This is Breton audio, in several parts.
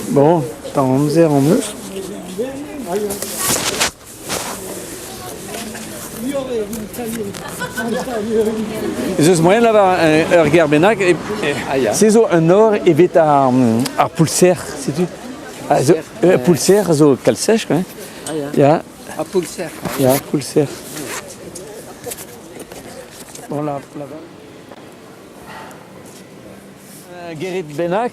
Bon, tamm amzer hon eus. Ez eus moaien lavar ur ger bennak. Se zo un nor evit ar, ar poulser, setu. Ah, zo, poulser a zo kalz-sech, quoi. Ya. Ar poulser. Ya, poulser. Bon, la, la... Gerrit bennak,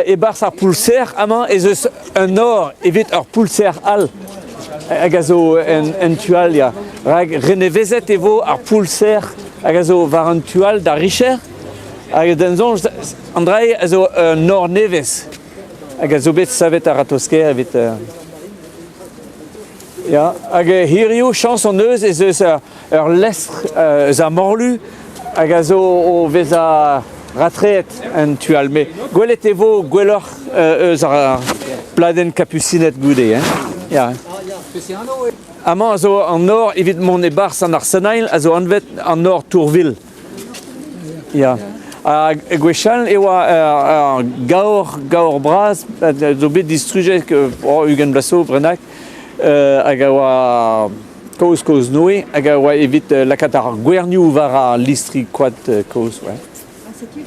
e-barzh ar poulser amañ ez eus un nor evit ur poulser all hag a zo en tu all ya. Rak renevezet e vo ar poulser hag a zo war an tu all d'ar richer hag d'an soñj an dra-se a zo un nor nevez hag a zo bet savet a-ratozh-kaer evit ya hag hiriv chañs hon eus ez eus ur lestr eus ar morlu hag a zo o vezañ ratreet en tu all. Met gwelet e vo gwelloc'h eus ar pladenn Kapusined goude. Hein? Ya. Amañ a zo an nor evit mont e-barzh an arsenail a zo anvet an nor Tourville. Ya. Ha gwechall e oa ur gaor, gaor bras, zo bet distrujet oh, 20 vloaz zo bennak, hag a oa Kozh kozh-Noe hag a oa evit lakaat ar gwernioù war ar listri koad kozh. Ouais. Ah, setu.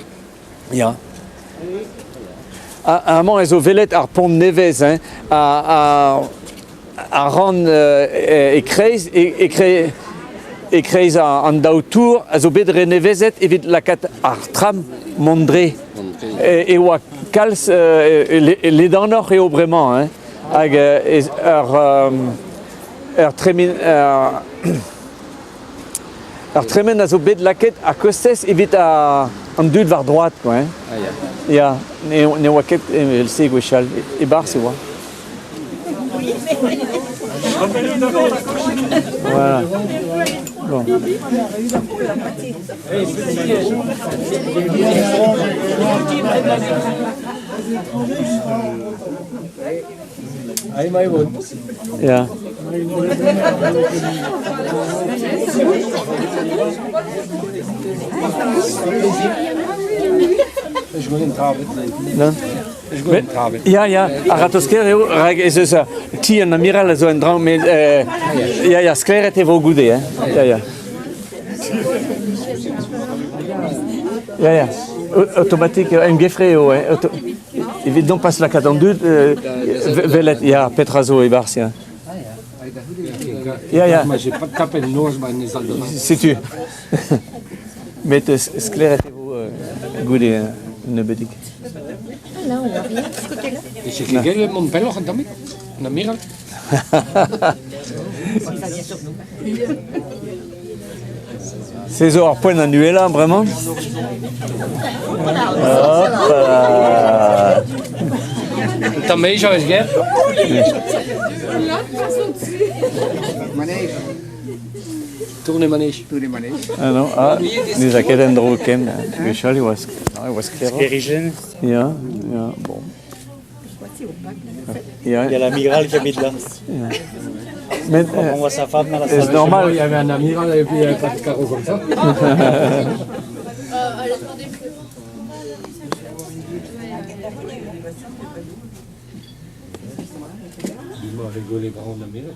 Ya. Amañ ez zo welet ar pont nevez hein, a, a, a ran e-kreiz e-kreiz an daou tour a zo bet renevezet evit lakaat ar tram mont dre. E, e oa kalz ledanoc'h eo bremañ hein, hag ur Ur tremen, ur tremen a zo bet lakaet a-kostez evit an dud war droad quoi hein. Ah ya. Ya, ne oa ket evel-se gwechall, e-barzh e oa. Voilà. Bon. Ya. Ya, ya, a-ratozh-kaer eo, rak ez eus ti an amiral a zo en draoñ, met ya, ya, sklaeret e vo goude, hein. Ya, ya. Ya, ya. Automatique, emgefre eo, hein. Evit non pas lakaat an dud welet ya petra zo e-barzh ya. Ya ya. Ma j'ai pas tapé le noz ba ne sal Setu. Met sklaeret e vo goude un nebeudig. Ah là, on voit rien de ce côté-là. Et c'est ket mont pelloc'h un tammig An amiral Ça vient sur nous. Se zo ar poent an uhelañ bremañ. Un tamm eizh eus ger Tourne manège. Tourne manège. Ah non, ah, ne 'z a ket en-dro ken. Gwechall e oa e oa sklaeroc'h. Sklêrijenn. Ya, ya, bon. Il y a l'amiral qui habite là. Mais, On voit sa femme dans la c'est salle. normal. Il y avait un amiral et puis il n'y avait pas de carreaux comme ça. Du-mañ rigole brav an amiral.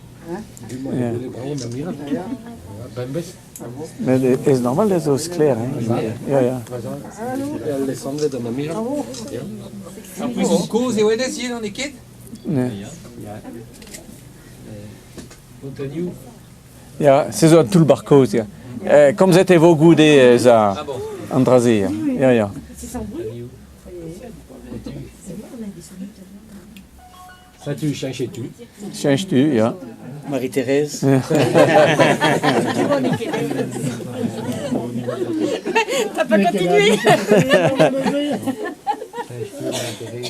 Du-mañ rigole brav an amiral. Bembez. Met ez normal ez eo sklaer hein. Ya, ya. Al lesanvet an amiral. Ya. Ar prizon kozh eo hennezh ivez, n'eo ket? Montagnou. Ya, se zo un toull-bac'h kozh, ya. Komzet e vo goude eus an dra-se, ya. Ya, ya. Ça, tu cheñch tu. Cheñch tu, ya. Marie-Thérèse. T'as pas continué Cheñch tu, Marie-Thérèse.